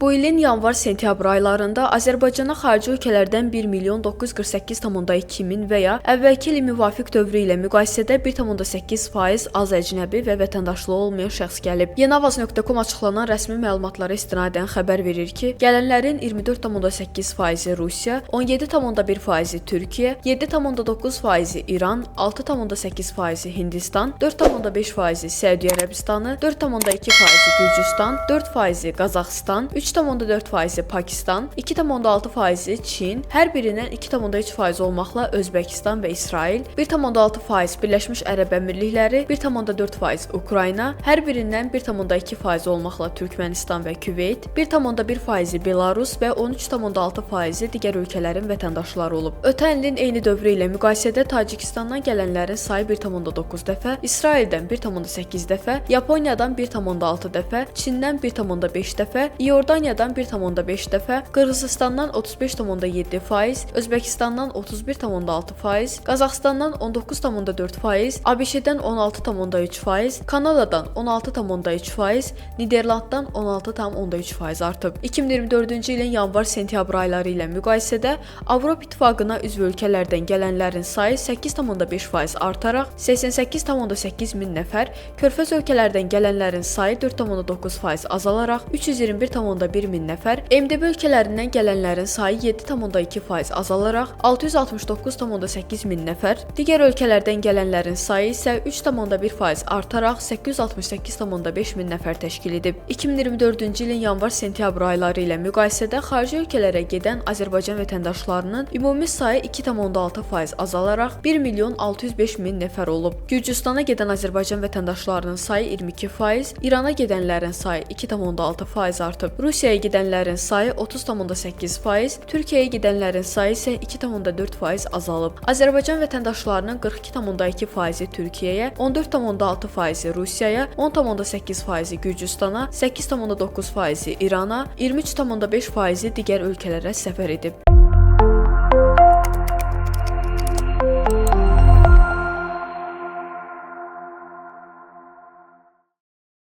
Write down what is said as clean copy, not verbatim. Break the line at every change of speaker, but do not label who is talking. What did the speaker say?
Bu ilin yanvar-sentyabr aylarında Azərbaycana xarici ölkələrdən 1 milyon 948,2 min və ya əvvəlki ilin müvafiq dövrü ilə müqayisədə 1,8% az əcnəbi və vətəndaşlığı olmayan şəxs gəlib. Yeniavaz.com açıqlanan rəsmi məlumatlara istinadən xəbər verir ki, gələnlərin 24,8%-i Rusiya, 17,1%-i Türkiyə, 7,9%-i İran, 6,8%-i Hindistan, 4,5%-i Səudiyyə Ərəbistanı, 4,2%-i Gürcüstan, 4%-i Qazaxıstan, 3,4%-i Pakistan, 2,6%-i Çin, hər birindən 2,3% olmaqla Özbəkistan və İsrail, 1,6% Birləşmiş Ərəb Əmirlikləri, 1,4% Ukrayna, hər birindən 1,2% olmaqla Türkmənistan və Küveyt, 1,1%-i Belarus və 13,6%-i digər ölkələrin vətəndaşları olub. Ötən ilin eyni dövrü ilə müqayisədə Tacikistandan gələnlərin sayı 1,9 dəfə, İsraildən 1,8 dəfə, Yaponiyadan 1,6 dəfə, Çindən 1,5 dəfə, İordaniyadan 1,5 dəfə, Qırğızıstandan 35,7%, Özbəkistandan 31,6%, Qazaxıstandan 19,4%, ABŞ-dən 16,3%, Kanadadan 16,3%, Niderlanddan 16,3% artıb. 2024-cü ilin yanvar-sentyabr ayları ilə müqayisədə Avropa İttifaqına üzv ölkələrdən gələnlərin sayı 8,5% artaraq 88,8 min nəfər, Körfəz ölkələrdən gələnlərin sayı 4,9% azalaraq 321,1 min nəfər, MDB ölkələrindən gələnlərin sayı 7,2% azalaraq 669,8 min nəfər, digər ölkələrdən gələnlərin sayı isə 3,1% artaraq 868,5 min nəfər təşkil edib. 2024-cü ilin yanvar-sentyabr ayları ilə müqayisədə xarici ölkələrə gedən Azərbaycan vətəndaşlarının ümumi sayı 2,6% azalaraq 1 milyon 605 min nəfər olub. Gürcüstana gedən Azərbaycan vətəndaşlarının sayı 22%, İrana gedənlərin sayı 2,6% artıb. Rusiyaya gedənlərin sayı 30,8%, Türkiyəyə gedənlərin sayı isə 2,4% azalıb. Azərbaycan vətəndaşlarının 42,2%-i Türkiyəyə, 14,6%-i Rusiyaya, 10,8%-i Gürcüstana, 8,9%-i İrana, 23,5%-i digər ölkələrə səfər edib.